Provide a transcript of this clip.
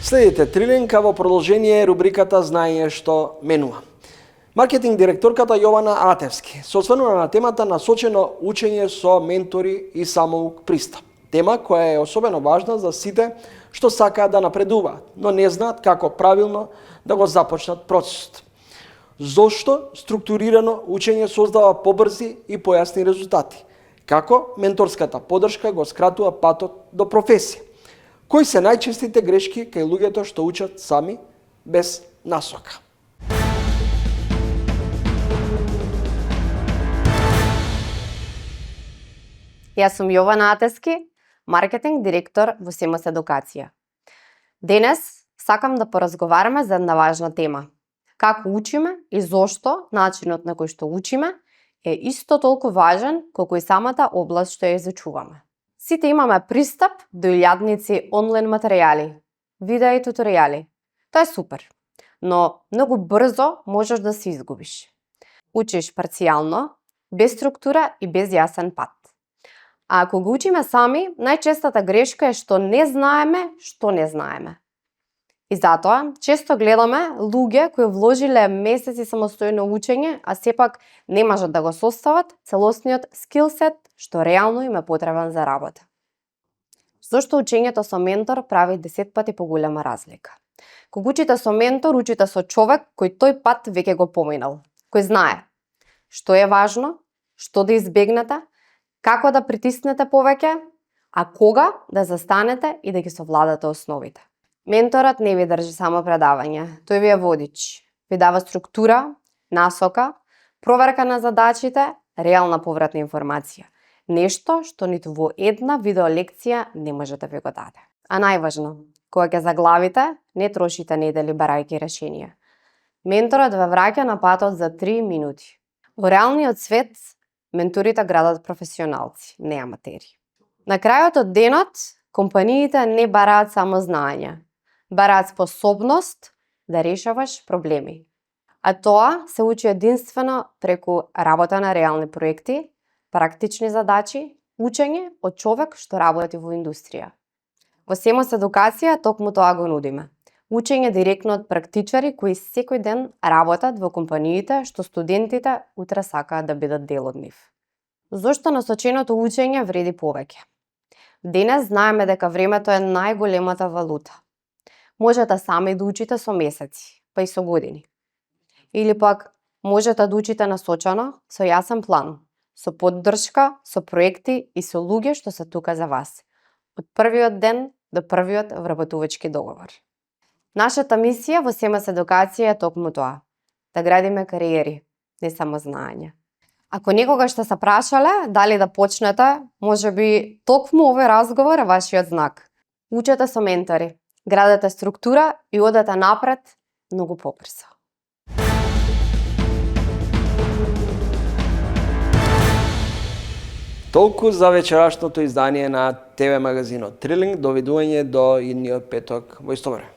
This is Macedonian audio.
Следите Трилинка во продолжение рубриката Знаење што менува. Маркетинг директорката Јована Атевски се осврнува на темата насочено учење со ментори и самоук пристап. Тема која е особено важна за сите што сакаат да напредуваат, но не знаат како правилно да го започнат процесот. Зошто структурирано учење создава побрзи и појасни резултати? Како менторската поддршка го скратува патот до професија? Кои се најчестите грешки кај луѓето што учат сами без насока? Јас сум Јована Атевски, маркетинг директор во СМС Едукација. Денес сакам да поразговараме за една важна тема. Како учиме и зошто начинот на кој што учиме е исто толку важен колку и самата област што ја изучуваме. Сите имаме пристап до илјадници онлайн материјали, видеа и туторијали. Тоа е супер, но многу брзо можеш да се изгубиш. Учиш парцијално, без структура и без јасен пат. А ако го учиме сами, најчестата грешка е што не знаеме што не знаеме. И затоа, често гледаме луѓе кои вложиле месеци самостојно учење, а сепак не можат да го состават целосниот скилсет што реално им е потребен за работа. Зошто учењето со ментор прави 10 пати поголема разлика? Кога учите со ментор, учите со човек кој тој пат веќе го поминал, кој знае што е важно, што да избегнете, како да притиснете повеќе, а кога да застанете и да ги совладате основите. Менторот не ви држи само предавање, тој ви е водич. Ви дава структура, насока, проверка на задачите, реална повратна информација. Нешто што ниту во една видеолекција не може да ви го даде. А најважно, кога ќе заглавите, не трошите недели барајќи решенија. Менторот ве враќа на патот за 3 минути. Во реалниот свет, менторите градат професионалци, не аматери. На крајот од денот, компаниите не бараат само знаење, бараат способност да решаваш проблеми. А тоа се учи единствено преку работа на реални проекти, практични задачи, учење од човек што работи во индустрија. Во СМС Едукација токму тоа го нудиме. Учење директно од практичари кои секој ден работат во компаниите што студентите утре сакаат да бидат дел од нив. Зошто насоченото учење вреди повеќе? Денес знаеме дека времето е најголемата валута. Можете сами да учите со месеци, па и со години. Или пак можете да учите насочено, со јасен план, со поддршка, со проекти и со луѓе што се тука за вас. Од првиот ден до првиот вработувачки договор. Нашата мисија во СМС Едукација е токму тоа, да градиме кариери, не само знаење. Ако некогаш сте се прашале дали да почнете, можеби токму овој разговор е вашиот знак. Учете со ментори, градете структура и одете напред многу побрзо. Толку за вечерашното издание на ТВ магазинот Трилинг. Довидување до идниот петок во исто време.